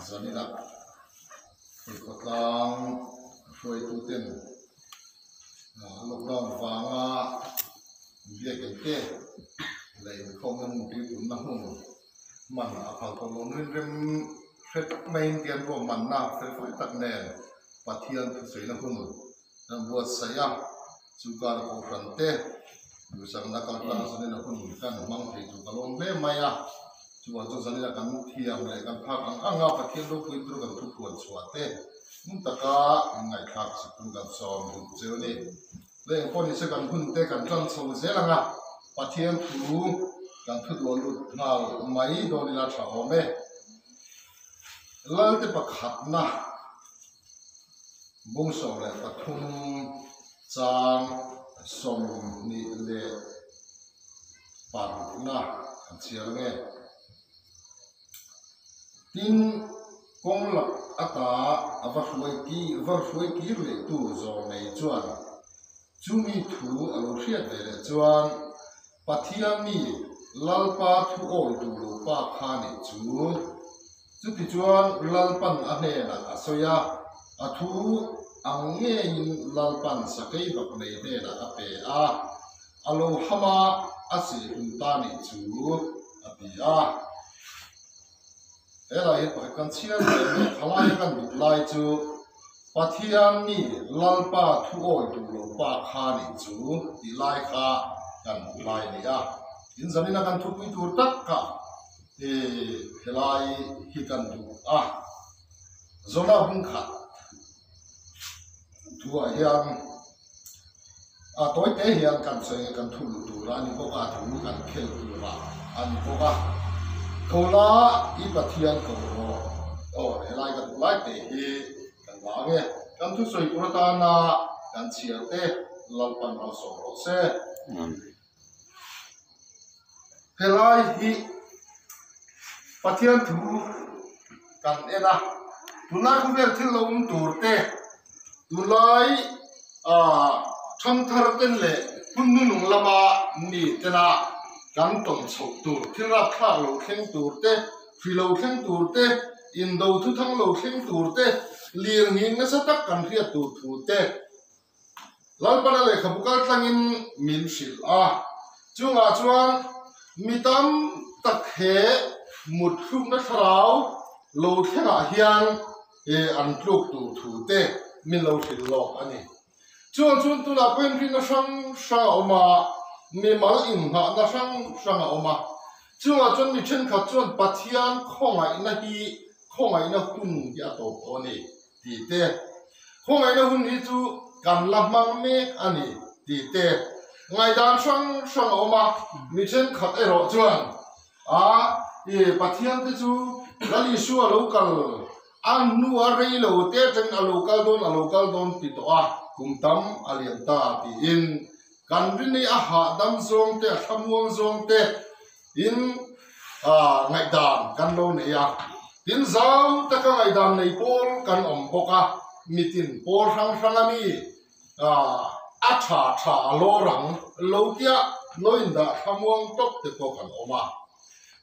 Zaninah hei khawtlang hruaituten lockdown vanga biakin te leh inkhawmna hmun tuipunna hmun hman a phal tawh lo nuin rem hret maiin tian ruahmanna felfai tak nen Pathian thusawina hun Kan buatsaih a, chu kar kohhran te duhsakna kal tlang zanina hun kan hmang thei tur ka lawm hle mai a, chuvang chuan zanina kan thiam leh kan phak ang ang a Pathian ropui tur kan thu puan chhuah te hmun taka min ngaihthlak sikul kan sawm duh cheu a ni. Leh engpawh nise kan hun te kan tan chho zel ang a, Pathian thu kan thu duah lut nghal mai dawn ila tha awm e. Lalte pakhatna. Bung 13 chang 26na an chhiar nge? Tin, kawng lak ata a va hruai ki va hruai kir leh tu zawng nei chuan chumi thu a lo hriat ve leh chuan Pathian mi Lalpa thu awi duh lo pa kha nih chu. Chutichuan Lalpan a hnenah a sawi a, a thu ang ngeiin Lalpan sakei bak nei hnenah a pe a, a lo ham a, a sehhum ta nih chu, a ti a. Helai hi pakhat kan chhiar ve mai, khalaia kan duh lai chu Pathian mi Lalpa thu awi duh lo pa kha nih chu tih lai kha kan duh lai a ni a. In zanina kan thupui tur tak kha I helai hi kan duh a, Zona hmun khat thuah hian a tawi te hian kan sawi kan thu luh tur a ni bawk a, thu kan khel tur a a ni bawk a. Kola i Pathian ko rawh aw helai ka duh lai te hi kan la ang e. Kan thusawi tur atana kan chhiar te Lalpan malsawm rawh se. Helai hi Pathian thu kan en a, tunlai khawvel thil lo awm tur te, tunlai ah thangthar ten leh hmun nunung lama mi tena kan tawn chhoh tur thil rapthlak lo thleng tur te, hri lo thleng tur te, indo thuthang lo thleng tur te, lirnghing nasa tak kan hriat tur thu te. Lalpana lehkhabu kal tlangin min hrilh a, chungah chuan mi tam tak he mut thlukna thlarau lo thlengah hian an tluk tur thu te min lo hrilh lawk a ni. Chuan chuan tunah pawhin rinna hrang hrang a awm a, mimal inngahna hrang hrang a awm a, chungah chuan mi thenkhat chuan Pathian khawngaihna hi khawngaihna hun hi a tawp tawh a ni. Tih te, khawngaihna hun hi chu kan la hmang mek a ni tih te, ngaihdan hrang hrang a awm a, mi thenkhat erawh chuan a i Pathian te chu Lal Isua lo kal a hnua rei lo te atangin a lo kal dawn a lo kal dawn ti tawh a, kum tam a lian ta tiin kan rinei a hahdam zawng te a thlamuang zawng te in ngaihdan kan lo nei a, tin zau taka ngaihdan nei pawl kan awm bawk a, mitin pawl hrang hrang a mi a tha tha a lawr ang lo tia lo indah thlamuang tawp te pawh kan awm a.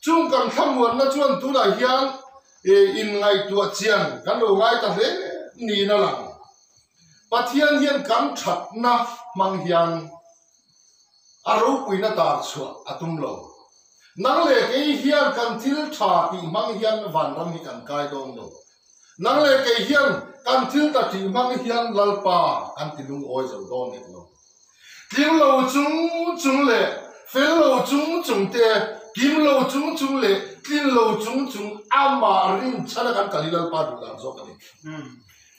Chung kan thlamuanna chuan tunah hian inngaihtuah chian kan lo ngai ta hle niin a lang. Pathian hian kan thatna hmang hian A ropuina tar chhuah a tum lo. Nang leh kei hian kan thil tha tih hmang hian vanram hi kan kai dawn lo. Nang leh kei hian kan thil ta tih hmang hian Lalpa kan ti lungawi zo dawn nek lo. Tling lo chung chung leh fel lo chung chung te, kim lo chung chung leh tlin lo chung chung amah rinchhan a kan kal hi Lalpa duh dan zawk a ni.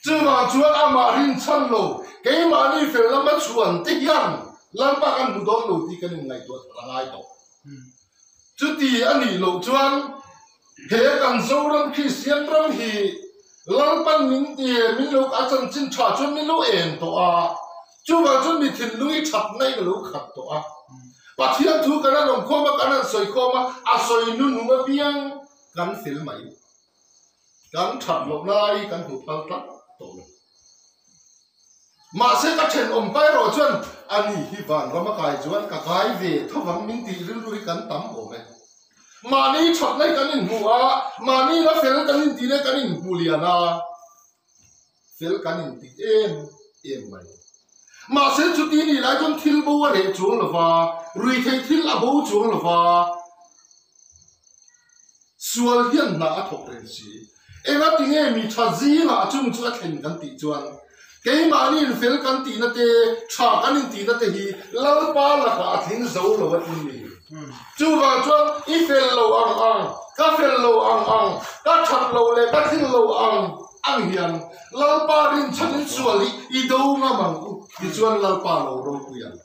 Chuvang chuan amah rinchhan lo, keimahni fel lama chhuan te hian Lalpa kan hmu dawn lo tih kan inngaihtuah thar a ngai tawh. Chuti a nih loh chuan he kan Zoram Kristian ram hi Lalpan min ti min lo a chanchin tha chuan min lo en tawh a, chuvang chuan mi thinlung i that na in a lo khat tawh a. Pathian thu kan han awm khawm a, kan han sawi khawm a, a sawi nunung apiang kan fel mai. Kan that loh lai kan hmu phal tlat tawh lo. Mahse ka thenawm pa erawh chuan a ni hi vanram a kai chuan ka kai ve tho vang min tih rilru hi kan tam awm e. Mahni thatna hi kan inhmu a, mahni la fel kan inti leh kan inhmu lian a, fel kan inti em em mai. Mahse chuti nih lai chuan thil bo a reh chuang lo va, ruihtheih thil a bo chuang lo va, sual hian hna a thawk reng si. Engatinge mi tha zingah chung chu a thlen kan tih chuan keimahni infel kan tihna te, tha kan intihna te hi Lalpa lakah a tling zo lo a tin ni. Chuvang chuan i fel lo ang ang, ka fel lo ang ang, ka that lo leh ka tling lo ang ang hian Lalpa rinchhanin sual hi i do ngam ang u tichuan Lalpa lo ropui ang.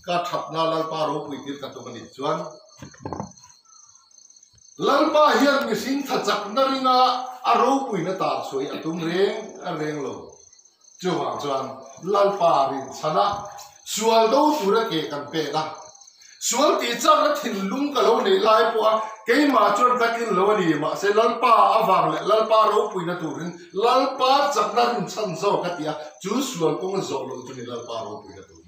Ka thatna Lalpa ropui tir ka tum a nih chuan Lalpa hian mihring tha chakna ringa a ropuina tar chhuai a tum reng a reng lo. Chuvang chuan Lalpa rinchhana sual do tura ke kan pek a, sual tih chakna thinlung ka lo neih lai pawha keimah chuan ka tlin lo a ni, mahse Lalpa avang leh Lalpa ropuina turin Lalpa chakna rinchhan zawk a ti a, chu sual kawng zawh loh chu ni Lalpa ropuina tur.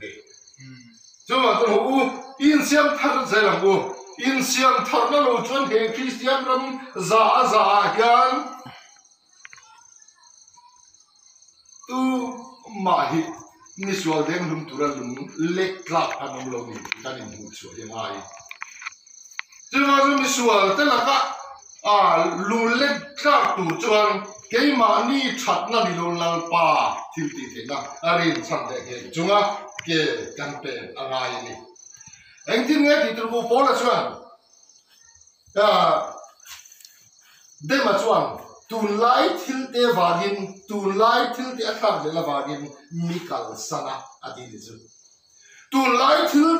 Chuvang chuan haw u, insiam thar zel ang u. Insiam tharna lo chuan he Kristian ram za a za ah hian tu mah hi misual denghlum tura lung lek tlak an awm lo ni tih kan inhmuh chhuah hi a ngai. Chuvang chuan misual te laka lung lek tlak tur chuan keimahni thatna ni lo Lalpa thil tih theihna a rinchhan leh ngei chunga ke kan pen a ngai a ni. Engtin nge tih tur bu Paula chuan Dema chuan tunlai thil te vangin tunlai thil te a thlak leh avangin mi kalsan a a ti ni chu. Tunlai thil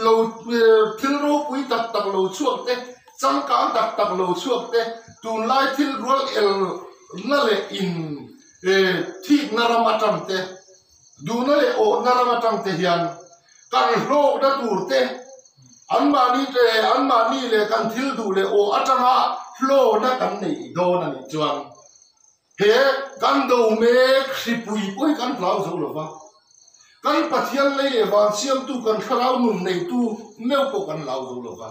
lo thil ropui tak tak lo chhuak te, changkang tak tak lo chhuak te, tunlai thil rual elna leh in thikna ram atang te, duhna leh awhna ram atang te hian kan hlawkna tur te, anmahni te anmahni leh kan thil duh leh awh atanga hlawkna kan neih dawn a nih chuan He kan do mek hripui pawh hi kan hlau zo lo va, kan Pathian lei leh van siamtu kan thlarau nun neitu meuh pawh kan hlau zo lo va.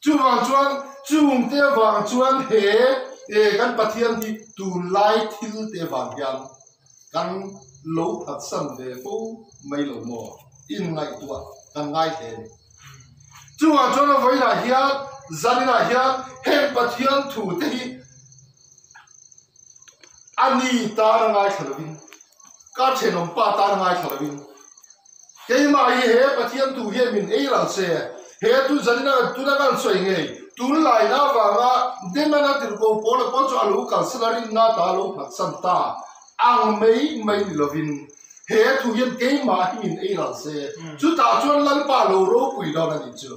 Chuvang chuan chungte avang chuan he kan Pathian hi tunlai thil te avang hian kan lo phatsan ve fo mai lo maw? Inngaihtuah kan ngai hle a ni. Chuvang chuan a vawiinah hian zaninah hian heng Pathian thu te hi A ni tan a ngaithla lovin, ka thenawm pa tan a ngaithla lovin, keimah hi he Pathian tu hian min ei ral se, he tu zanina tuna kan sawi ngei, tunlaina avanga Demana tirhko Paula pawh chu a lo kalsan a rinna ta a lo phatsan ta ang mai mai ni lovin, he thu hian keimah hi min ei ral se, chutah chuan Lalpa lo ropui dawn a nih chu.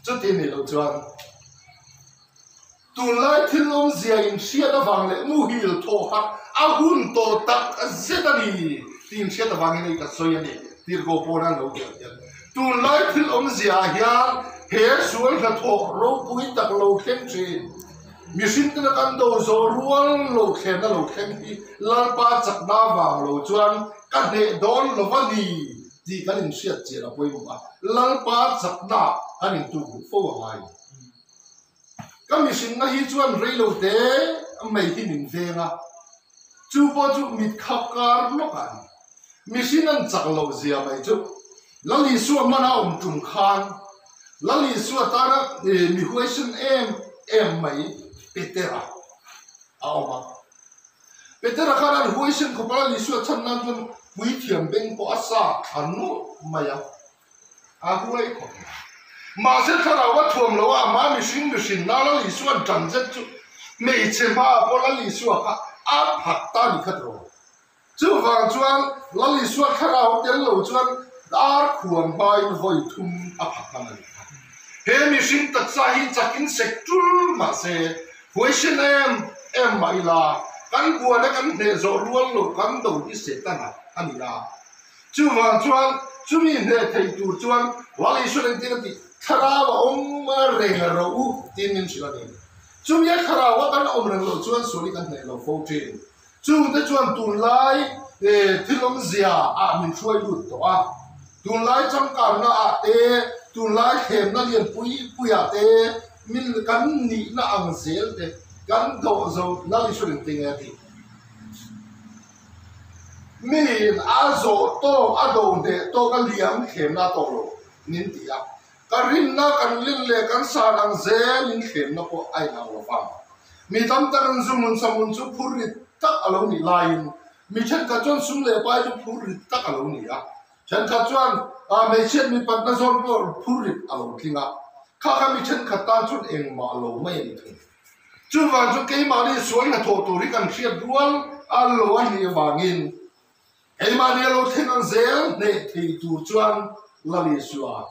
Chuti nih loh chuan tunlai thil awmzia inhriat avang leh muhil thawh kha a hun tawh tak zet a ni tih inhriat avangin hei ka sawi a ni tirhkoh pawn an lo tel hian. Tunlai thil awmzia ah hian he sual hnathawh ropui tak lo thleng thin. Mihring tena kan do zawh rual lo thlenna lo thleng hi Lalpa chakna avang lo chuan ka hneh dawn lo va ni. Tih kan inhriat chian a pawimawh a, Lalpa chakna kan intuk duh fo a ngai. Ka mihrinna hi chuan reilo te mai hi min veng a, chu pawh chu mit khap kar lawk ah ni. Mihring an chak loh zia mai chu Lal Isua hmana awm tum khan Lal Isua tana mi huaisen em em mai Petera a awm a. Petera khan an huaisen khawp a, Lal Isua chhan nan chuan puithiam beng pawh a sa thla nuah mai a, a huai khawp mai. Mahse thlarau a thuam lo a, amah mihring mihrin na Lal Isua'n tan zet chu hmeichhe hmaah pawh Lal Isua kha a phat ta ni khat rawh. Chuvang chuan Lal Isua thlarau tel lo chuan dar khuan hmain vawi thum a phat hman a ni kha. He mihring taksa hi chakin sek tul mahse huaisen em em mah ila kan buaina kan hneh zawh rual loh kan do hi Setana a ni a. Chuvang chuan chumi hneh thei tur chuan Lal Isua engtin a tih? Thlarau a awm reng rawh u tiin min hrilh a ni. Chumi a thlarau a kan awm reng loh chuan sual hi kan hneh lo fo thin. Chungte chuan tunlai thil awmzia ah min hruai lut tawh a. Tunlai changkanna ah te, tunlai thlemna lian pui pui ah te min kan nihna ang zel te kan dawh zo nal insurance te nge a ti. Miin a zawh tawk a do hneh tawk a liam thlemna a tawk lo nin ti a, ka rinna kan lin leh kan san ang zel in thlemna pawh a inang lo vang. Mi tam tak in zu hmun sa hmun chu phur rit tak a lo nih laiin mi thenkhat chuan sum leh pai chu phur rit tak a lo ni a, thenkhat chuan hmeichhiat mipatna zawn pawh phur rit a lo tling a, kha kha mi thenkhat tan chuan engmah lo mai a ni thung. Chuvang chu keimahni sual hnathawh tur hi kan hriat rual a lo a nih avangin keimahni a lo thleng ang zel hneh thei tur chuan Lalisua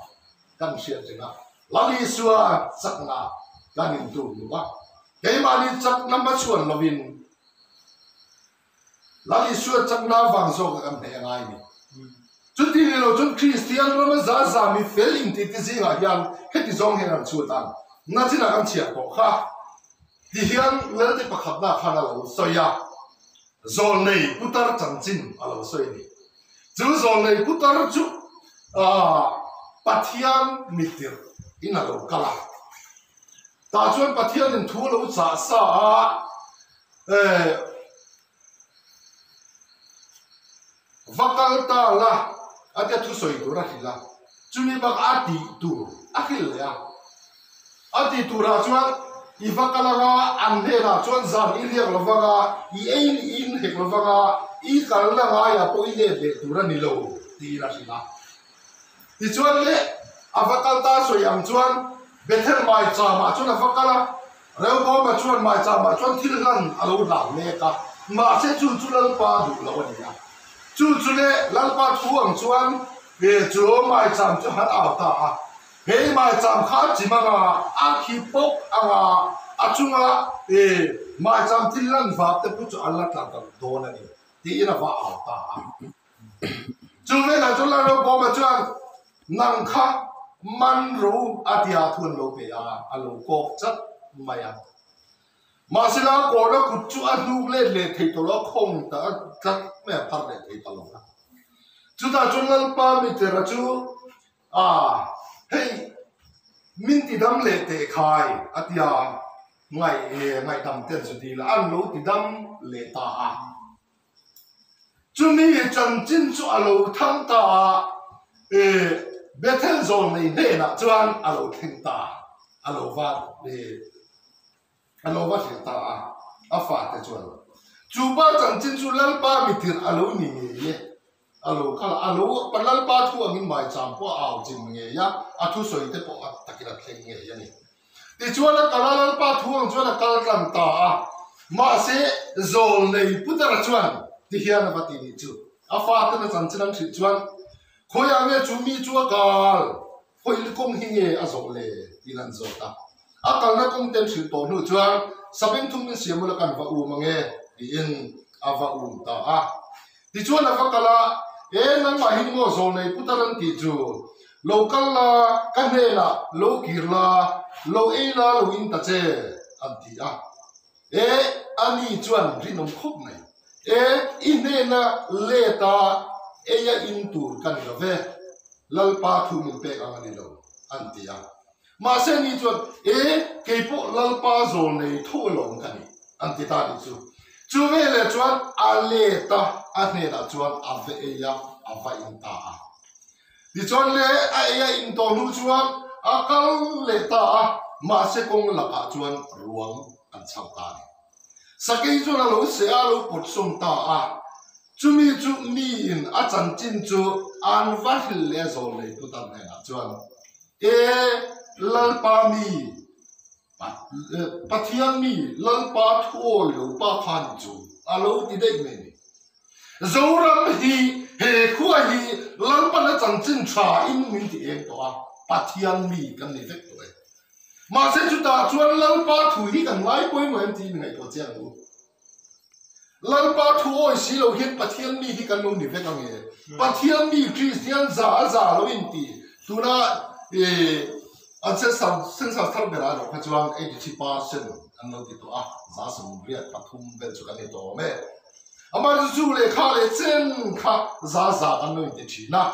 kan hriat reng a, Lalisua chakna kan intur duh a, keimahni chakna hmachhuan lovin Lalisua chakna avang zawka kan hneh a ngai a ni. Chuti ni lo chuan Kristian rama za za mi fel intiti zingah hian heti zawng hian an chhut ang. Nachinah kan chhiah tawh kha ti hian Lalte pakhatna khan a lo sawi a, Zawlnei putar chanchin a lo sawi a ni. Chu zawlnei putar chu Pathian mitirh in a lo kal a. Tah chuan Pathianin thu a lo chah sa a, Va kal ta la a tia thusawi tur a hrilh a, chumi bak a tih tur a hrilh leh a. A tih turah chuan i va kal anga an hnenah chuan zan i riak lo vang a, i ei i inhek lo vang a, i kalna ngaiah pawh i let leh tur a ni lo tiin a hrilh a. Tichuan le a va kal ta sawi ang chuan Bethel maicham ah chuan a va kal a, Rehoboama chuan maicham ah chuan thil hlan a lo hlan mek a, mahse chu chu Lalpa duh lo a ni a. Chu chu le Lalpa thu ang chuan chu maicham chu han au ta a, hei maicham kha a chim anga a khi pawp anga a chunga maicham thil hlan vak te pawh chu an la tla darh dawn a ni tiin a va au ta a. Chu velah chuan Lalrokhawma chuan nang kha man ro a tia thu an lo pe a, a lo kawk chat mai a. Mahsela kawrna kut chu a hnuk let leh thei tawh lo, a khawng ta tlat mai a, phar leh thei ta lo a. Chutah chuan Lalpa Mitera chu a hei min tidam leh teh khai a tia ngaih ngaihdam ten chu dil a, an lo tidam leh ta a. Chumi chanchin chu a lo thang ta a, e Bethel zawn nei hnenah chuan a lo thleng ta a, a lo va e a lo va hrilh ta a, a fate chuan chu pa chanchin chu Lalpa mitirh a lo ni ngei e, a lo kal a, a lo Lalpa thu angin maicham pawh a au chim ngei a, a thusawi te pawh a takin a thleng ngei a ni. Tichuan a kal a, Lalpa thu ang chuan a kal tlang ta a. Mahse, Zawlnei Putara chuan tihian a va ti nih chu. A faten a chanchin an hrilh chuan, Khawiah nge chu mi chu a kal? Khawi kawng hi nge a zawh le? tiin an zawt a. A kalna kawng te an hrilh tawh hnu chuan, Sabeng thum min siam ula kan va um ange, tiin a va um ta a. Tichuan a va kal a, E nangmah hi ni maw Zawlnei Putar an tih chu? Lo kal la, ka hnenah lo kir la, lo ei la, lo in ta che, an ti a. E, ani chuan rinawm khawp mai. E, i hnena let a ei a in tur ka ni lo ve, Lalpa thu min pek ang a ni lo, an ti a. Mahse ni chuan, E, kei pawh Lalpa Zawlnei tho alawm ka ni, an ti ta nih chu. Chu veleh chuan a let a, a hnenah chuan a va ei a, a va in ta a. Tichuan le a ei a in tawh hnu chuan a kal leh ta a, mahse kawng lakah chuan ruang an chhauh ta a ni. Sakei chuan a lo seh a, a lo pawt sawm ta a. Chumi chu miin a chanchin chu an va hrilh leh a zawl lei putar hnenah chuan, E Lalpa mi, Pathian mi, Lalpa thuawi lo pa kha ni chu a lo ti daih mai a ni. Zoram hi he khua hi Lalpana chanchin tha in min ti eng tawh a, Pathian mi kan ni vek tawh e. Mahse chutah chuan Lalpa thu hi kan ngai pawimawh em tiin ngaihtuah chiang ang u. Lalpa thu awi si lo hian Pathian mi hi kan lo ni vek ang e. Pathian mi Kristian za a za lo inti tuna an census thar berah erawh kha chuan 83% an lo ti tawh a, 88% vel chu kan ni tawh awm e. Amaherawhchu chu lehkha leh chen kha za za kan lo inti thin a.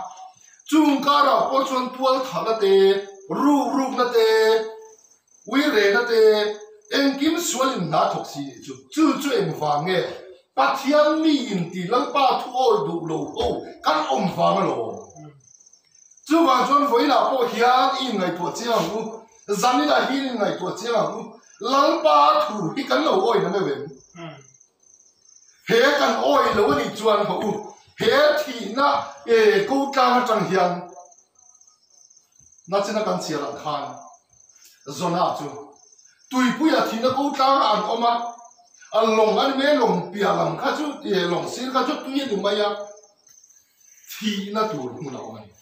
Chung karah pawh chuan tual thahna te, ruk rukna te, uirehna te, engkim sual in hna thawk si nih chu. Chu chu engvang nge Pathian mi in ti Lalpa thu awi duh lo ho kan awm vang alawm. Chuvang chuan vawiinah pawh hian i inngaihtuah chiang ang u, zaninah hian i inngaihtuah chiang ang u, Lalpa thu hi kan lo awi na meuh em? He kan awi lo a nih chuan haw u, he thihna e ko tlang atang hian nachina kan chhiar ang khan Zona chu tuipuia thihna ko tlangah an awm a, a lawng a ni mai a, lawng piah lam kha chu e lawng sir kha chu tui a ni mai a, thihna tur hmun a awm a ni.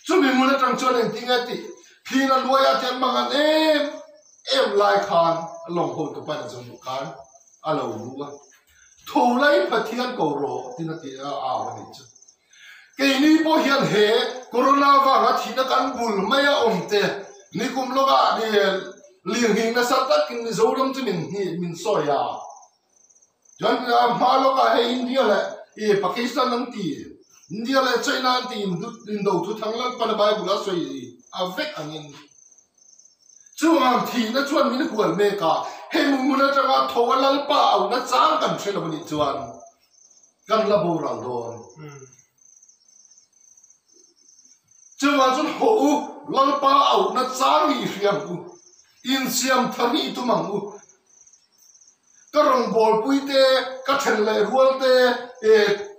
Chumi hmun atang chuan engtin nge tih thihna luaiah te an mang an em em lai khan lawng ho tupa in a zawng duh khan a lo lu a, Tho lai Pathian ko rawh tin a ti a au a nih chu. Keini pawh hian he corona vanga thihna kan bul mai a awm te nikum lawkah lirnghing nasa takin Mizoram chu min min sawi a. Chuan hma lawkah hei India leh i Pakistan an ti, India leh China an ti indo thu thang lalpan a Bible a sawi a vek angin chuvang thihna chuan min hual mek a, hei hmun atanga tho a lalpa auhna chang kan hre lo a nih chuan kan la boral dawn. Chuvang chuan haw u, lalpa auhna chang hi i hria ang u, insiam thar hi i tum ang u. Ka rawngbawlpui te, ka then leh rual te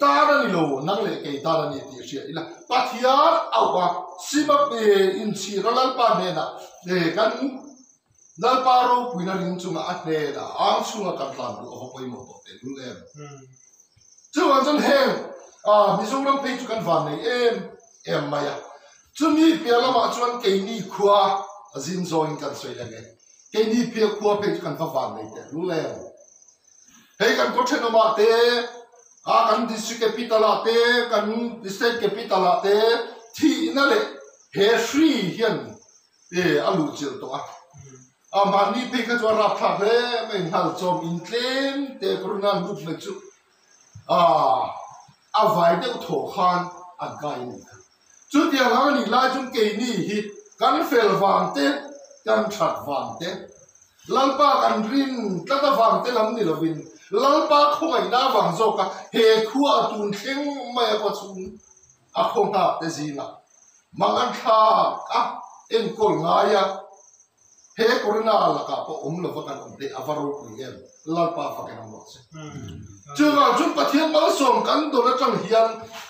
tan a ni lo, nang leh kei tan a ni tih hria ila. Pathian auh a, Sima inchhira Lalpa hnenah kan Lalpa ropuina ring chunga a hnenah ang chhunga kan tlan duh a va pawimawh tawh tehlul em. Chuvang chuan heng Mizoram phei chu kan van nei em em mai a. Chumi piah lamah chuan keini khua a zin zawngin kan sawi leng e. Keini piah khua phei chu kan va van nei teh lul em. Hei kan khaw thenawmah te, a kan district capital ah te, kan state capital ah te thihna leh he hri hian a luhchilh tawh a. A mahni phei kha chu a rapthlak hle mai, nghal chawm in tlem te corona lut mai chu a vai deuh thawh khan an kai a nih kha. Chutiang ang a nih lai chuan keini hi kan fel vang te, kan that vang te, Lalpa kan rin tlat avang te lam ni lovin Lalpa khawngaihna avang zawka he khua a tun thleng mai a kawchhung a khaw nghak te zingah mang an thlak a enkawl ngai a. He Corona lakah pawh awm lova kan awm theih a va ropui em? Lalpa fakin awm rawh se. Chuvang chu Pathian malsawm kan dawn atang hian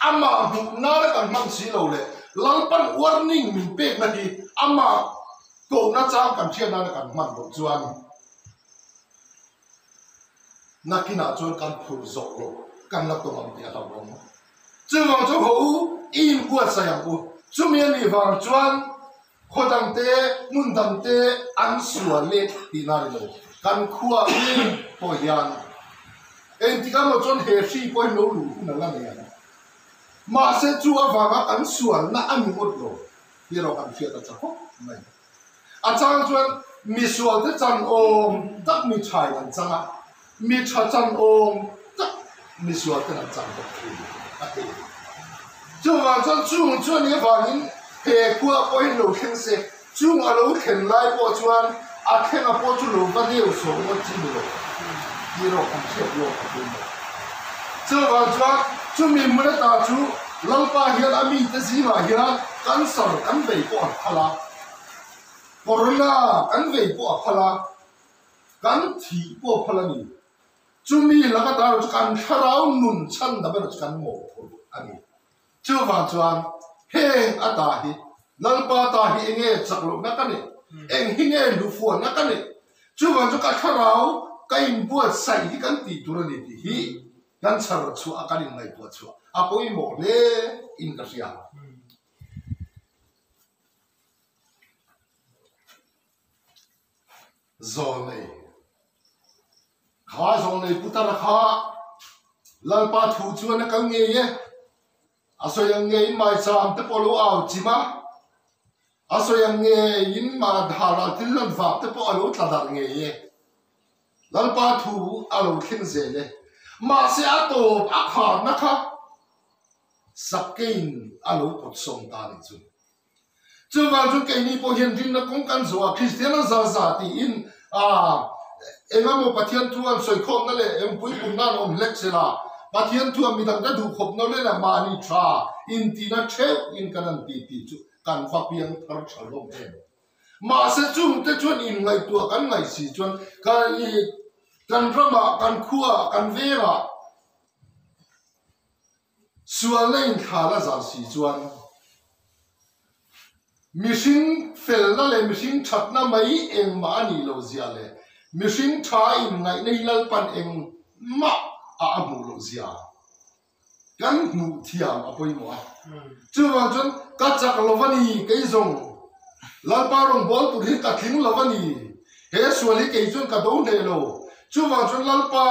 amah hmuh nana kan hmang si lo leh Lalpan warning min pekna hi amah kohna chang kan hriat nana kan hman loh chuan nakinah chuan kan phurh zawh loh kan la tawng ang tih a hlauhawm. Chuvang chu haw u i inbuatsaih ang u. Chumi a nih vang chuan Khaw dang te, hmun dang te an sual e tihna a ni lo. Kan khua hi pawh hian engtik amaw chuan he hri pawh hi lo luh hun a la nei ang. Mahse chu avanga kan sualna a ni ngawt lo tih erawh kan hriat a tha khawp mai. A chang chuan misualte chan awm tak mi thain an chang a. Mi tha chan awm tak misual ten an chang bawk thin a ti. Chuvang chuan chung chu a nih avangin he khua pawh hi lo thleng se, chung a lo thlen lai pawh chuan a thlenga pawh chu lo va neu sawh ngawt chi ni lo tih erawh kan hriat lawk a tum lo. Chuvang chuan chumi hmun ata chu Lalpa hian a mite zingah hian cancer kan vei pawh a phal a, corona kan vei pawh a phal a, Kan thih pawh phal a ni. Chumi laka tar chu kan thlarau nun chhan dam erawh chu kan mawhphurh a ni. Chuvang chuan heng a ta hi Lalpa ta hi enge chak lohna ka neih? Eng hi nge hnufuanna ka neih? Chuvang chu ka thlarau ka inbuatsaih hi kan tih tur a ni tih hi kan chhar chhuah a kan inngaihtuah chhuah a pawimawh hle in ka hria. Zawlnei Kha zawlnei putara kha Lalpa thu chuan a kal ngei e. A sawi ang ngeiin maicham te pawh a lo au chim a, a sawi ang ngeiin hahral thil hlan vak te pawh a lo tla darh ngei e. Lalpa thu a lo thleng zel e. Mahse a tawp a kharna kha. Sakeiin a lo pawt sawm ta a nih chu. Chuvang chu keini pawh hian rinna kawng kan zawh a, Kristiana za za tiin engemaw Pathian thu an sawi khawmna leh engpui punna an awm hlek sela, Pathian thu a midangte duh khawp no lena mahni tha intina theuh in kan han ti tih chu kan va piang thar tha hlawm em. Mahse chungte chuan inngaihtuah kan ngaih si chuan kan ramah, kan khuaah, kan vengah, Sualna inthlan a zar si chuan mihring felna leh mihring thatna mai engmah a nih loh zia leh mihring tha inngaihna hi Lalpan engmah a a hmuh loh zia kan hmuh thiam a pawimawh a. Chuvang chuan ka chak lo a ni kei zawng Lalpa rawn bawl tur hi ka tling lo a ni he sual hi kei chuan ka do hneh lo Chuvang chuan Lalpa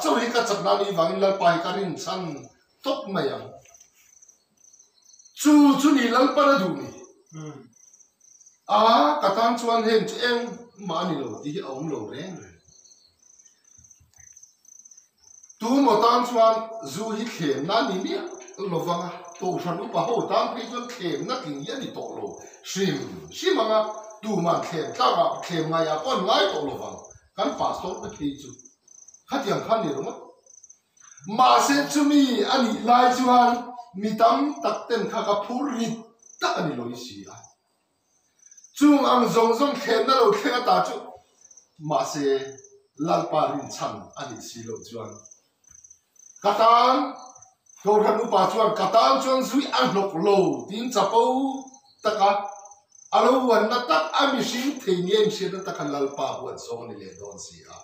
chauh hi ka chakna anih vangin Lalpa hi ka rinchhan tawp mai ang. Chu chu ni Lalpan a duh ni. A, ka tan chuan heng chu engmah a ni lo tih hi a awm lo reng reng. Tu maw tan chuan zu hi thlemna a ni miah lo vang a, Kohhran upa ho tan phei chuan thlemna tling hi a ni tawh lo hrim hrim ang a, tuman thlem tlakah thlem ngaiah pawh an ngai tawh lo vang. Kan pastor te phei chu khatiang kha ni ringawt. Mahse chumi a nih lai chuan mi tam tak ten kha ka phur rit tak a ni lo i si a. Chung ang zawng zawng thlenna lo thleng ata chu mahse Lalpa rinchhan a nih si loh chuan ka tan Kohhran upa chuan ka tan chuan zui a hnawk lo tiin chapo taka a lo uanna tak a mihring thei nia inhriatna taka Lalpa huat zawng a ni leh dawn si a.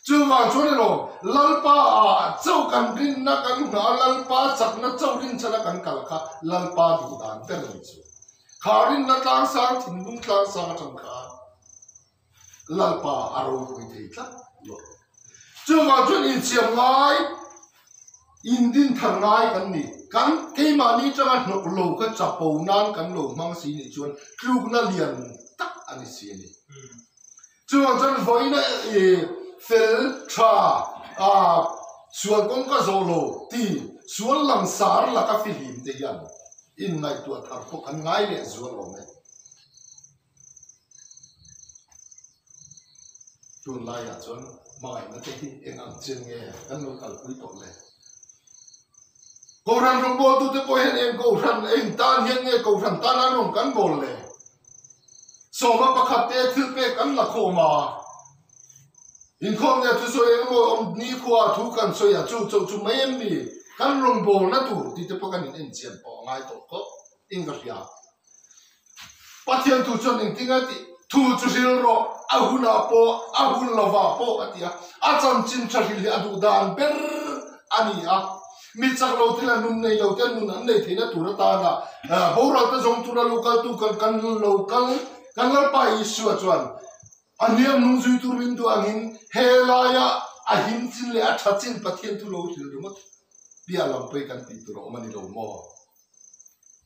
Chuvang chuan elaw Lalpa ah chauh kan rinna kan nghah a, Lalpa chakna chauh rinchhana kan kal kha Lalpa duh dan ber a ni chu. Kha rinna tlangsang thinlung tlangsang atang kha Lalpa a ropui thei tlat lo. Chuvang chuan insiam ngai, indin thar ngai kan ni. Kan keimahni tanga hnawk lo kha chapo nan kan lo hmang si nih chuan tlukna lian tak a ni si a ni. Chuvang chuan vawiina i fel tha a sual kawng ka zawh lo ti sual langsar laka fihlim te hian inngaihtuah thar pawh kan ngai leh zual awm e. Tunlaiah chuan hmangaihna te hi eng ang chin nge kan lo kalpui tawh le? Kohhran rawngbawltute pawh hian eng kohhran eng tan hian nge kohhran tana rawn kan bawl le? Sawma pakhat te thil pek an la khawm a, inkhawm leh thusawi eng emaw awm nikhua thu kan sawi a, chu chauh chu mai em ni kan rawngbawlna tur tih te pawh kan inenchian pawh a ngai tawh khawp in ka hria. Pathian thu chuan engtin a tih? Thu chu hril rawh, a hunah pawh, a hun lovah pawh a ti a. A chanchin tha hril hi a duh dan ber a ni a. Mi chak lo te leh nun nei lo te nun an nei theihna tur atana boral te zawng tura lo kaltu kan kan lo kal kan Lalpa Isua chuan a hniam nung zui tur min duh angin he laia a him chin leh a tha chin Pathian thu lo hril ringawt piah lam pawh hi kan tih tur a awm a ni lo maw?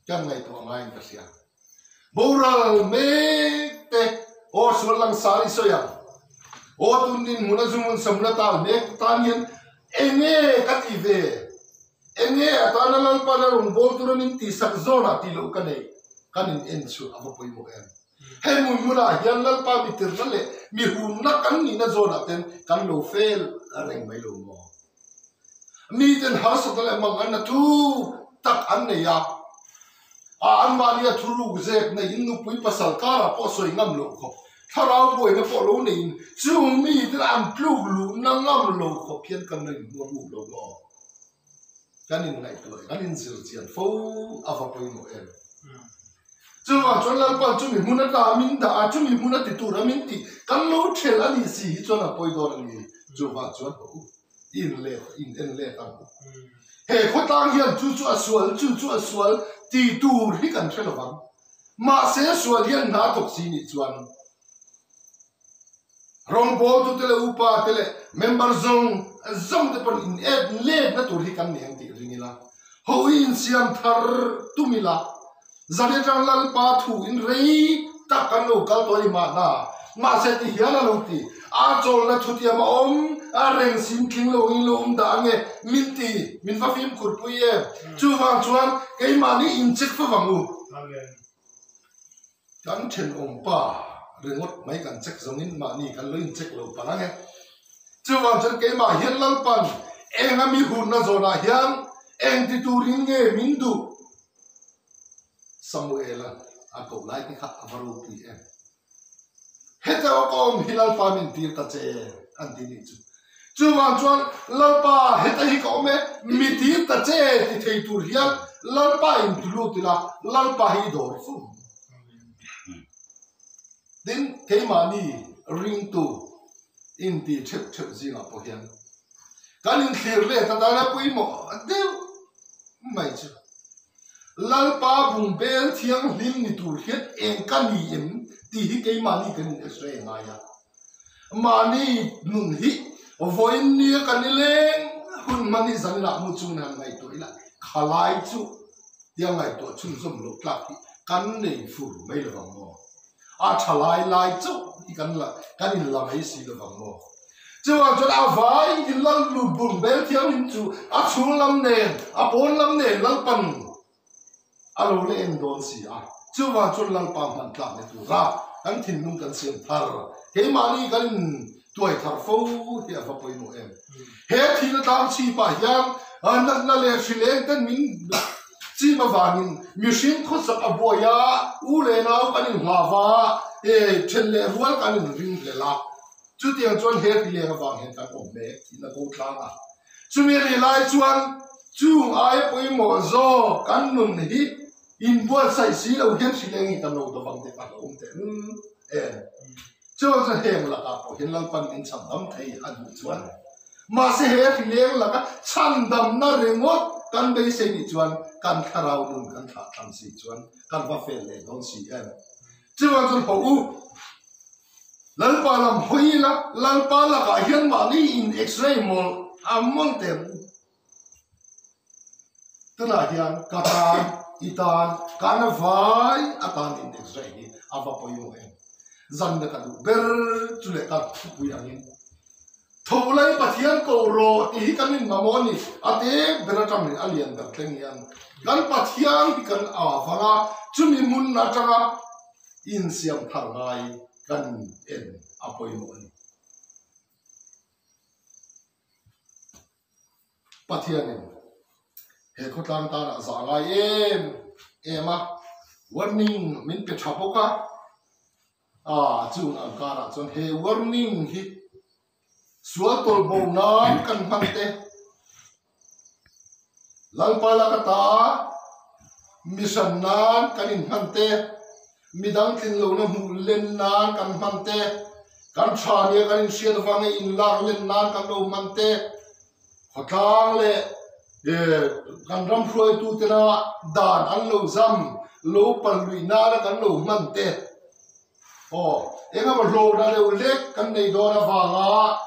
Kan ngaihtuah ngaiin ka hria. Boral mek te aw sual langsar i sawi ang. Aw tun din hmun a zungun samna tal mek tan hian enge ka ti ve? Enge a tana Lalpan a rawn bawl tura min tihsak zawnah tih loh ka nei? Kan in en chhuah a va pawimawh em? Hei hmun hmunah hian Lalpa mi tirna leh mi hunna kan nihna zawnah ten kan lo fel reng mai lo maw? Miten harsatna leh manganna thu tak an nei a, a anmahnia thu ruk zek neiin nupui pasal karah pawh sawi ngam loh khawp, thlarau buaina pawh lo neiin chung miten an tluk luhna ngam lo khawp hian kan lo inhmuam up lo maw? Kan inngaihtuah kan inzir chian fo a va pawimawh em? Chuvang chuan Lalpa chumi hmun ata min dah a, chumi hmun a ti tur a min tih kan lo ṭhelh a nih si hi chuan a pawi dawn a ni. Chuvang chuan haw u. In let in en let ang u. He khawtlang hian chu chu a sual, chu chu a sual ti tur hi kan hre lovang. Mahse sual hian hna thawk si nih chuan rawngbawltute leh upa te leh member zawng zawng te pawn in en letna tur hi kan nei ang tih ring ila. Ho hi insiam thar tum ila. Zan atang Lalpa thu in rei tak kan lo kal tawh a ni mahna. Mahse ti hian a lo ti, A chawlhna thutiam a awm, a reng sim tling lo in lo awm dah ange, min ti, min va fimkhur pui em. Chuvang chuan keimahni incheck fo vang u. Kan thenawm pa ringawt mai kan check zawngin mahni kan lo incheck lo palh ange. Chuvang chuan keimah hian Lalpan eng a mi hunna zawnah hian eng ti turin nge min duh? Samuela a koh lai te kha a va ropui em? Heta awk a awm hi Lalpa min tir ta che an ti nih chu. Chuvang chuan Lalpa heta hi ka awm e, mi tir ta che ti thei tur hian Lalpa in ti lut ila Lalpa hi i dawr fo ang. Tin, keimahni ringtu inti theuh theuh zingah pawh hian kan inthlir let atana pawimawh deuh mai chu. Lalpa bungbel thianghlim ni tur hian eng ka ni em tih hi keimahni kan in x-ray ngai a. Mahni nun hi vawiin nia kan i leng hun hman hi zaninah mu chungin han ngaihtuah ila khalai chu tia ngaihtuah chhunzawm loh tlak hi kan nei fur mai lovang maw? A tha lai lai chauh hi kan la kan in la mai si lovang maw? Chuvang chuan a vai in lal lut bun bel thianghlim chu a chhung lam nen a pawn lam nen Lalpan a lo la en dawn si a. Chuvang chuan Lalpa hman tlak ni tura kan thinlung kan siam thar keimahni kan in tuai thar fo hi a va pawimawh em. He thil tlang chhipah hian natna leh hrileng ten min chim avangin mihring khawsak a buai a, u leh nau kan inhlau a, then leh rual kan inring hlel a. Chutiang chuan he hrileng avang hian kan awm mek tih na ko tlang a. Chumi a nih lai chuan chung aia pawimawh zawk kan nun hi inbuatsaih si lo hian hrileng hi kan lo dawp ang tih a hlauhawm teh em. Chuan chu heng lakah pawh hian Lalpan min chhandam thei a duh chuan mahse he hrileng laka chhandamna ringawt kan beisei nih chuan kan thlarau nun kan thlah thlang si chuan kan va fel leh dawn si em. Chuan chuan haw u Lalpa lam hawi ila Lalpa lakah hian mahni in x-ray mawlh a mawlh teh ang u. Tunah hian ka tan, i tan, kan vai atan in x-ray hi a va pawimawh em? Zanna ka duh ber chu leh ka thupui angin tho lai Pathian ko rawh tih hi kan inmamawh a ni. A te ber atang in a lian ber thleng hian kan Pathian hi kan a vang a, chumi hmun atanga insiam thar ngai kan en a pawimawh a ni. Pathianin he khawtlang tanah zah ngai em em a, warning min pe tha bawk a, ah chung ang karah chuan he warning hi sual tawlh bo nan kan hman te Lalpa laka ta mission nan kan inhman te, midang tlin lohna hmuh len nan kan hman te, kan tha nia kan inhriat avanga inlak len nan kan lo hman te, khawtlang leh kan ram hruaitu tena dan an lo zam lo pal luih nana kan lo hman te, aw engemaw hlawhna deuh hlek kan nei dawn avanga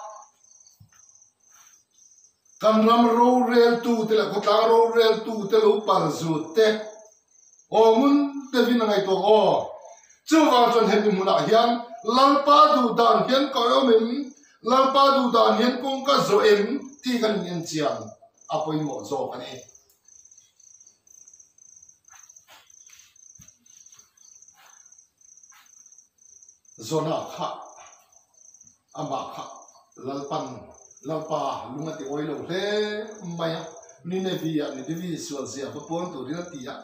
Kan ram roreltute leh khawtlang roreltute lo pal zut te aw ngun deuhin a ngaihtuah ang aw. Chuvang chuan hemi hmunah hian Lalpa duh dan hian ka awm em, Lalpa duh dan hian kawng ka zawh em tih kan in enchian a pawimawh zawk a ni. Zawna kha Amah kha Lalpan Lalpa lung a ti awi lo hle mai a, Ninevi ah Ninevi sual zia va puang turin a ti a,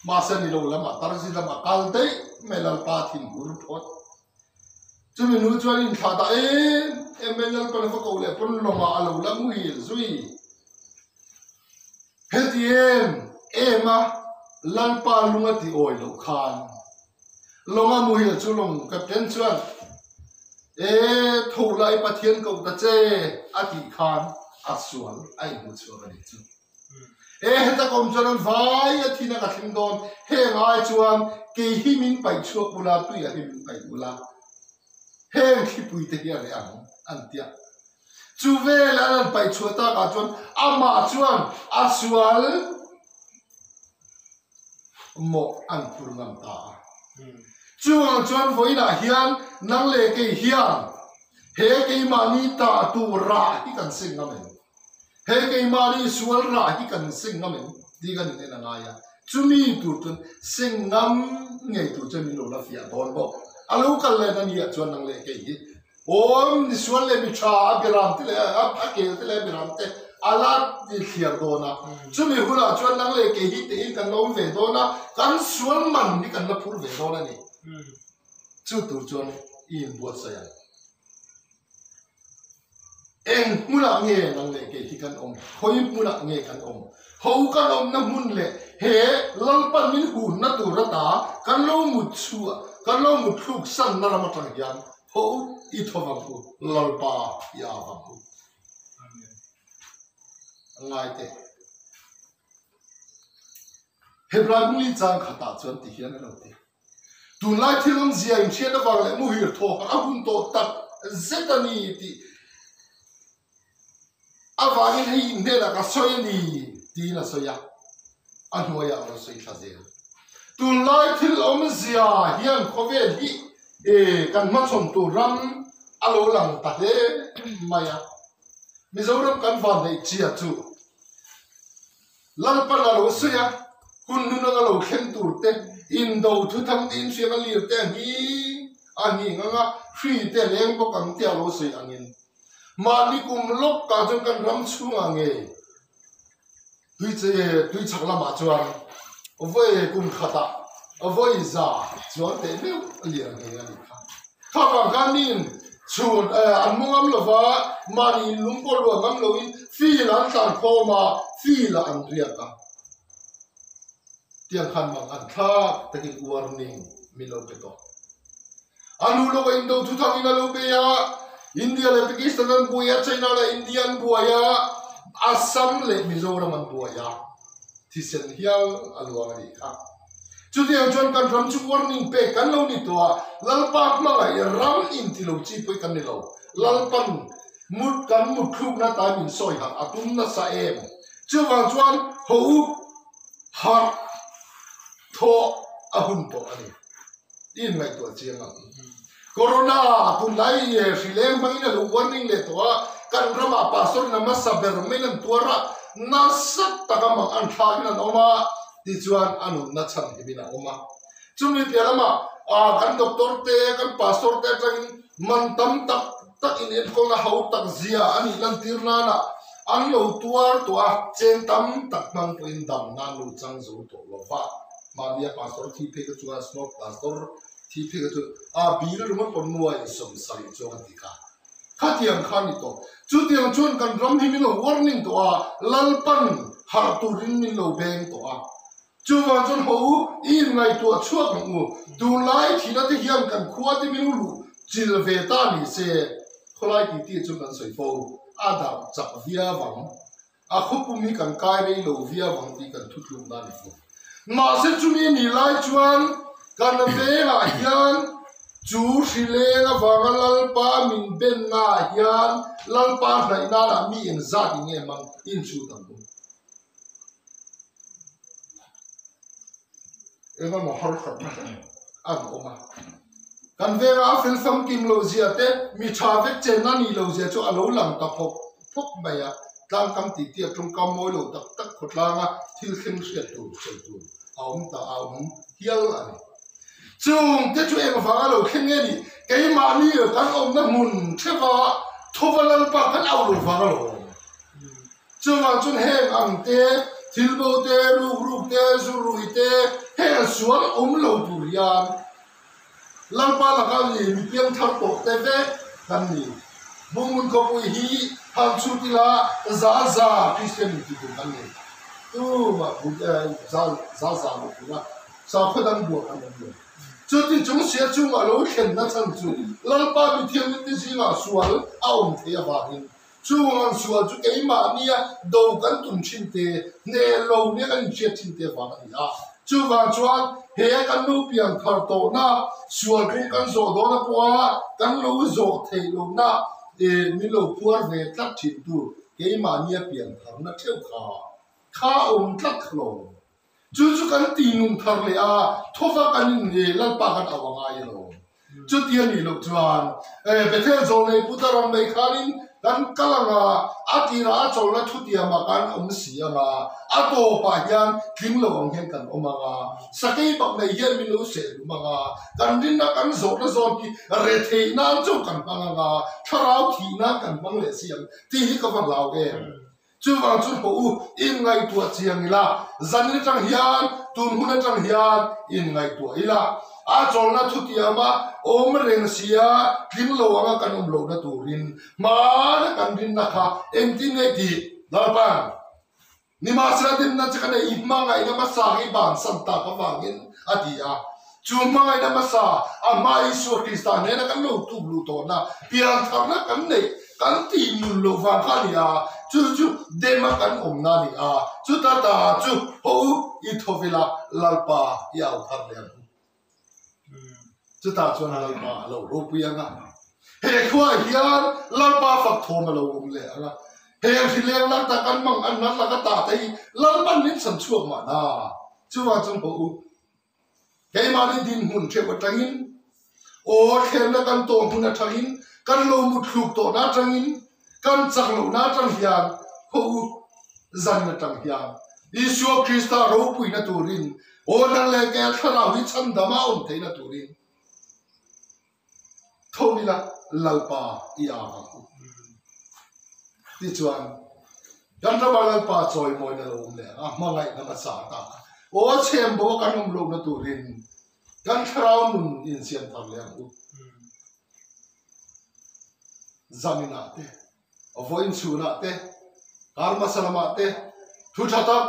mahse ni lo lamah Tarsi lamah kal daih mai Lalpa thinhur phawt. Chumi hnu chuan inthlah dah em em mai Lalpan a va ko leh pawn lawngah a lo la muhil zui. Heti em em a Lalpa lung a ti awi loh khan Lawnga muhil chu lawng captain chuan, E, tho la i Pathian koh ta che, a tih khan a sual a inhmu chhuak a nih chu. E, heta ka awm chuan an vai a thin a ka thleng dawn, heng ai chuan kei hi min paih chhuak ula, tuiah hi min paih ula, heng thlipui te hi a reh ang, an ti a. Chu vel an han paih chhuah takah chuan amah chuan a sual. Mawh an phur ngam ta a. Chuvang chuan vawiinah hian nang leh kei hian he keimahni ta tur rah hi kan seng ngam em? He keimahni sual rah hi kan seng ngam em? tih kan inen a ngai a. Chumi tur chuan seng ngam ngei tur chuan min lo la fiah dawn bawk. A lo kal leh na nia chuan nang leh kei hi Awm ni sual leh mi tha a biram te leh a kel te leh a biram te a la thliar dawn a. Chumi hunah chuan nang leh kei hi tein kan la awm ve dawn a, kan sual man hi kan la phur ve dawn a ni. Chu tur chuan i inbuatsaih ang. Eng hmunah nge nang leh kei hi kan awm? Khawi hmunah nge kan awm? Ho kan awmna hmun leh he Lalpan min hunna tur ata kan lo mut chhuah, kan lo mut thluk sanna ram atang hian ho i thaw vang u, Lalpa i au vang u. Ngai teh. Hebrai bungli chang khatah chuan ti hian a lo ti. Tunlai thil awmzia inhriat avang leh muhir thaw a hun tawh tak zet a ni tih Avangin hei inhnenah ka sawi a ni tiin a sawi a, a hnuaiah a rawn sawi thla zel. Tunlai thil awmzia hian khawvel hi kan hmachhawn tur ram a lo lang ta hle mai a. Mizoram kan vanneih chia chu Lalpan a lo sawi a, hun hnunang a lo thleng tur te, indo thuthang te inhriang a lir te a nghing a nghing ang a, hri te leng bawk ang te a lo sawi angin. Mahni kum lawk ah chuan kan ram chhungah ngei tui chhak lamah chuan vawi kum khatah vawi za chuan teh meuh a lian ngei a nih kha. Kha vang khan miin chhun an mu ngam lova mahni in lung pawh luah ngam loin fil an tlan khawm a, fil ah an riak a. Tiang khan mang an thlak takin warning min lo pe tawh. A nu lawk a indo thuthang in a lo bei a, India leh Pakistan an buai a, China leh India an buai a, Assam leh Mizoram an buai a, thisen hial a luang a nih kha. Chutiang chuan kan ram chu warning pek kan lo ni tawh a, Lalpa hmangaih ram inti lo chi pawh kan ni lo. Lalpan mut kan mutthlukna time in sawi harh a tum nasa em? Chuvang chuan ho u harh thawh a hun tawh a ni. I inngaihtuah chiang ang. Corona tunlai hri leng hmangin a lo warning leh tawh a, kan ramah pastor in a hmasa ber maiin an tuar a, nasa taka mang an thlakin an awm a, tichuan a nunna chhan himin a awm a. Chumi piah lamah kan doctor te, kan pastor te atangin man tam tak tak inenkawlna ho tak zia a nih lantir nana an lo tuar tawh a, cheng tam tak hmang pawhin dam nan lo chang zo tawh lo va. Mahnia pastor thi phei kha chuan small pastor thi phei kha chu a bil ringawt pawh nuai 70 chuang a ti kha. Khatiang kha a ni tawh. Chutiang chuan kan ram hi min lo warning tawh a, Lalpan harh turin min lo beng tawh a. Chuvang chuan ho u, i inngaihtuah chhuak ang u. Tunlai thihna te hian kan khua te min u luh chil ve ta ni se, khawlai titi chu kan sawi fo, a darh chak viau ang. A khawpum hi kan kai rei lo viau ang tih kan thutluk na a ni fo. Mahse chumi ni lai chuan kan vengah hian chu hrileng avanga Lalpa min benna ah hian Lalpa hnaih nanah mi engzat in nge mang inchhut ang u. Engemaw harsatna an awm a. Kan venga a fel famkim loh zia te, mi tha vek chenna nih loh zia chu a lo lang ta phawk phawk mai a. Tlangkam tih tih a tawngkam mawi lo tak tak khawtlanga thil thleng hriat tur sawi tur a awm ta a awm hial a ni. Chung te chu engvanga lo thleng nge ni? Keimahni kan awmna hmun theuha thawva Lalpa kan auh loh vang alawm. Chuvang chuan heng ang te, thil bo te, ruk ruk te, zu rui te, heng sual awm lo tur hian Lalpa laka mi mi piangthar tawh te vek kan ni. Bunghmun khawpui hi han chhut ila za za Kristian inti tur kan ni. Tumah za za lo tura sakhaw dang buak an awm lo. Chuti chung sia chungah lo thlenna chhan chu Lalpa mithianghlim te zingah sual a awm theih avangin Chung ang sual chu keimahnia do kan tum thin te, hneh lo nia kan inhriat thin te vang a ni a. Chuvang chuan he kan lo pian thar tawhna, sual kawng kan zawh dawn a pawha kan lo zawh theih lohna min lo phuar ve tlat thin tu keimahnia pian tharna theuh kha kha awm tlat kha lo. Chu chu kan tih nun thar leh a, thawva kan in nge Lalpa kan au a ngai alawm. Chuti a nih loh chuan Bethel zawlnei puta ram mai khanin kan kal ang a, a tirah a chawlhna thutiamah kan awm si ang a, a tawpah hian tling lo ang hian kan awm ang a, sakei bak nei hian min lo seh hlum ang a, kan rinna kan zawhna zawn hi retheih nan chu kan hmang ang a, thlarau thih nan kan hmang leh si ang tih hi ka va hlau em. Chuvang chu hawh u, inngaihtuah chiang ila, zan atang hian, tun hun atang hian inngaihtuah ila. A chawlhna thutiama awm reng sia tling lo anga kan awm lohna turin hmana kan rinna kha engtin nge tih Lalpa'n nimahsela dinna che ka nei i hmangaihna hmasa hi bansan tak avangin a ti a. Chu hmangaihna hmasa a hma Isua Krista hnena kan lo tuk luh tawhna piantharna kan neih kan tih nun loh vang kha a ni a, chu chu dema kan awmna a ni a, chuta ta chu haw u i thawvila Lalpa i au thar leh ang u. Chutah chuan Lalpa a lo ropui ang a, he khuaah hian Lalpa fak thawm a lo awm leh ang a, heng hrileng lak ta kan mang an nat laka ta te hi Lalpan min chhan chhuak mahna, chuvang chuan haw u Keimahni dinhmun theuh atangin, aw thlemna kan tawh hmun atangin, kan lo mutthluk tawhna atangin, kan chak lohna atang hian haw u zan atang hian Isua Krista ropuina turin aw nang leh kei a thlarau hi chhandama awm theihna turin tho ila Lalpa i au ang u. Tichuan, kan rama Lalpa chawimawina lo awm leh ang a, hmangaihna hmasa ta kha aw chhem bo a kan awm lohna turin kan thlarau nun insiam thar leh ang u. Zaninah te, vawiin chhunah te, kar hmasa lamah te thu tha tak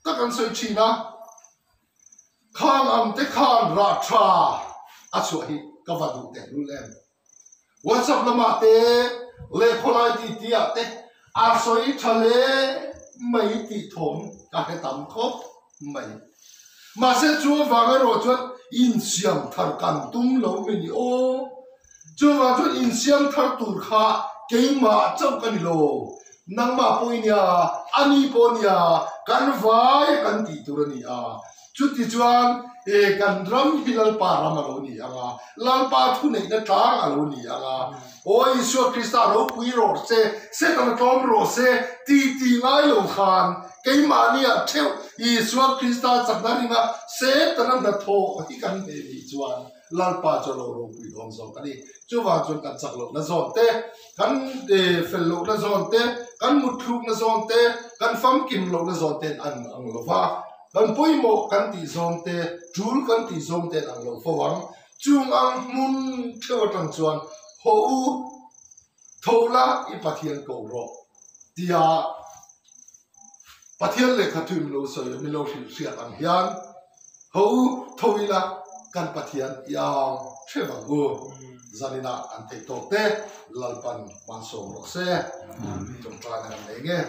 tak an sawi thin a. Khang ang te khan rah tha a chhuah hi ka va duh teh lul em. WhatsApp lamah te leh khawlai ti ti ah te a sawi tha hle mai tih thawm ka hre tam khawp mai. Mahse chu avang erawh chuan insiam thar kan tum lo mi ni aw. Chuvang chuan insiam thar tur kha keimah chauh ka ni lo. Nangmah pawh i nia, ani pawh nia, kan vai a kan tih tur a ni a. Chuti chuan e kan ram hi Lalpa ram a lo ni ang a, Lalpa thuneihna tlang a lo ni ang a. Aw Isua Krista ropui rawh se, Setana tlawm rawh se ti ti ngai lo khan keimahnia theuh Isua Krista chakna ringa Setana hnathawh hi kan hne nih chuan Lalpa chu a lo ropui dawn zawk a ni. Chuvang chuan kan chak lohna zawn te, kan fel lohna zawn te, kan mutthlukna zawn te, kan famkim lohna zawn ten an ang lo va, kan pawimawh kan tih zawng te, tul kan tih zawng ten ang lo fo ang. Chung ang hmun theuh atang chuan haw u, tho la i Pathian ko rawh tia Pathian lehkha thu in lo sawi a, min lo hrilh hriat ang hian Ho u, tho ila kan Pathian i au hre vang u. Zaninah an theih tawk te Lalpan hmansawm rawh se. Tawngtaina kan nei nge.